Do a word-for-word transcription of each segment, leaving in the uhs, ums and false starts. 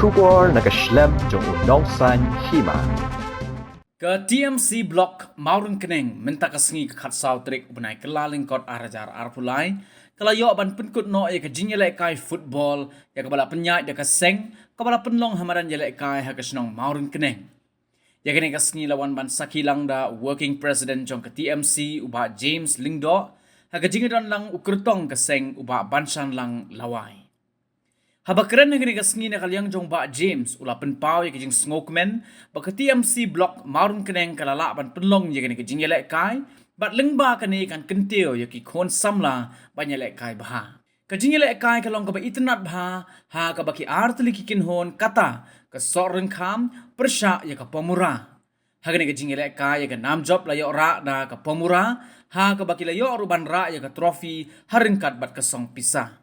Khubor na ka shlem jong u Nongsaiñ Hima. Ka T M C Block Mawryngkneng mynta ka sngi ka khatsaw tarik u bnai Kyllalyngkot ar hajar arphew lai ka la ïoh ban pynkut noh ïa ka jingïalehkai football ïa kaba la pynïaid da ka seng kaba la pynlong ha madan ïalehkai ha ka shnong Mawryngkneng. Ïa kane ka sngi la wan ban sakhi lang da u Working President jong ka T M C u Bah James Lyngdoh ha ka jingdon lang u kyrtong ka seng u Bah Banshanlang Lawai. Haba kren ha kane ka sngi na ka liang jong Bah James u la pynpaw ïa ka jingsngewkmen ba ka T M C Block Mawryngkneng ka la lah ban pynlong ïa kane ka jingïalehkai bad lyngba kane kan kyntiew ïa ki khun samla ban ïalehkai bha. Ka jingïalehkai ka long kaba itynnad bha ha kaba ki artylli ki kynhun kata ka Sohryngkham pyrshah ïa ka Pamura. Ha kane ka jingïalehkai ïa ka nam jop la ïoh rah da ka Pamura ha kaba ki la ïoh ruh ban rah ïa ka trophy ha ryngkat bad ka song pisa.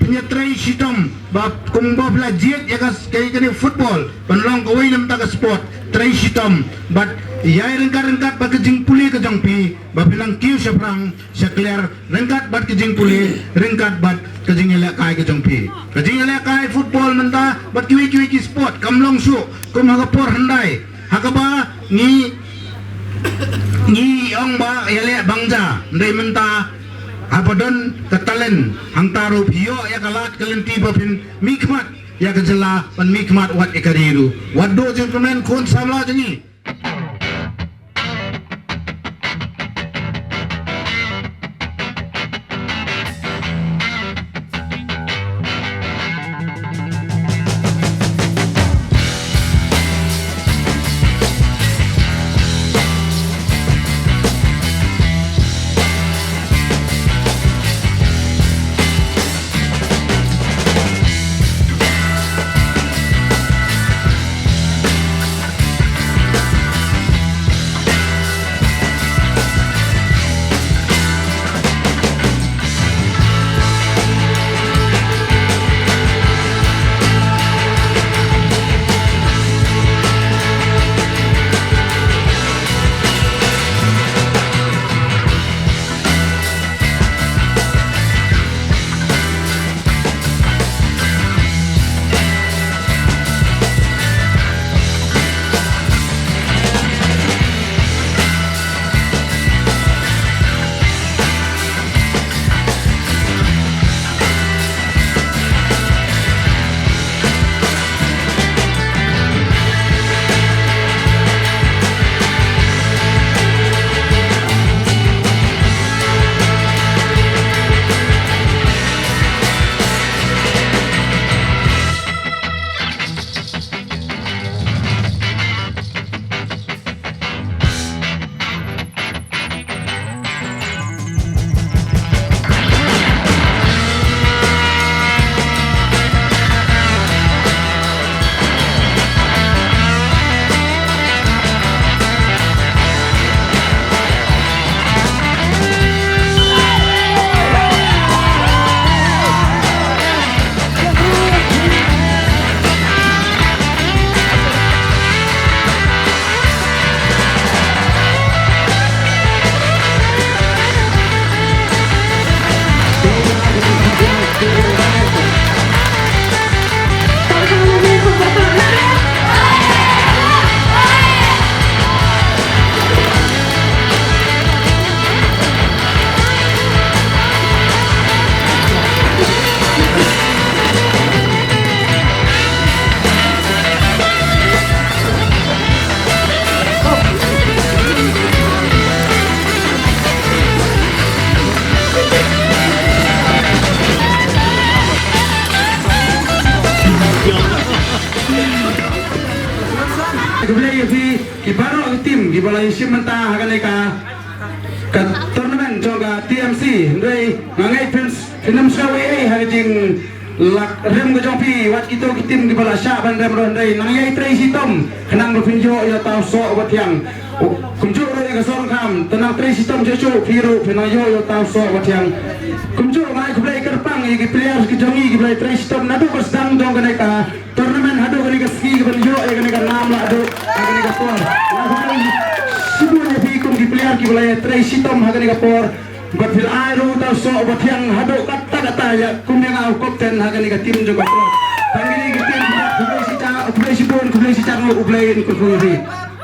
Pynïatrei shitom ba kumba phi la jied ïa ka, ka, kane football ban long kawei na bynta ka sport, trei shitom bad ïai ryngkat ryngkat bad ka jingpule ka jong phi ba phin nang kiew shaphrang shakliar ryngkat bad ka jingpule, ryngkat bad ka jingïalehkai ka jong phi. Ka jingïalehkai football mynta bad kiwei kiwei ki sport kam long shuh kum ha ka por hyndai ha kaba ngi, ngi ong ba ïaleh bangja, hynrei mynta haba don ka talent hangta ruh phi ïoh ïa ka lad ka lynti ba phin mihkhmat ïa ka jylla ban mihkhmat wat ïa ka ri ruh. Wat duh jingkmen khun samla jong ngi. Khublei ïa phi ki baroh ki team kiba la ïashim bynta ha kane ka, ka tournament jong ka T M C. Hynrei nga ngeit phin, phin ym sngew ei ei ha ka jing lak rem ka jong phi, wat kito ki team kiba la shah ban rem ruh, hynrei nang ïai trei shitom khnang ba phin ïoh ïa uta u soh uba thiang. Kumjuh ruh ïa ka Sohryngkham, te nang trei shitom shuh shuh, phi ruh phin nang ïoh ïa uta u soh uba thiang. Kumjuh nga ai khublei kyrpang ïa ki players ki jong ngi kiba la trei shitom naduh ba sdang jong kane ka tournament haduh kane ka sngi kaban ïoh ïa kane ka nam lah duh ha kane ka por. Nga khublei shibun ïa phi kum ki player kiba la ïa trei shitom ha kane ka por. Bad phi la ai ruh uta u soh uba thiang haduh katta katta ïa kum ïa nga u captain ha kane ka team jong ka por. Tang kine ki team, khublei shibun. Khublei shibun, U Blei un kyrkhu ïa phi.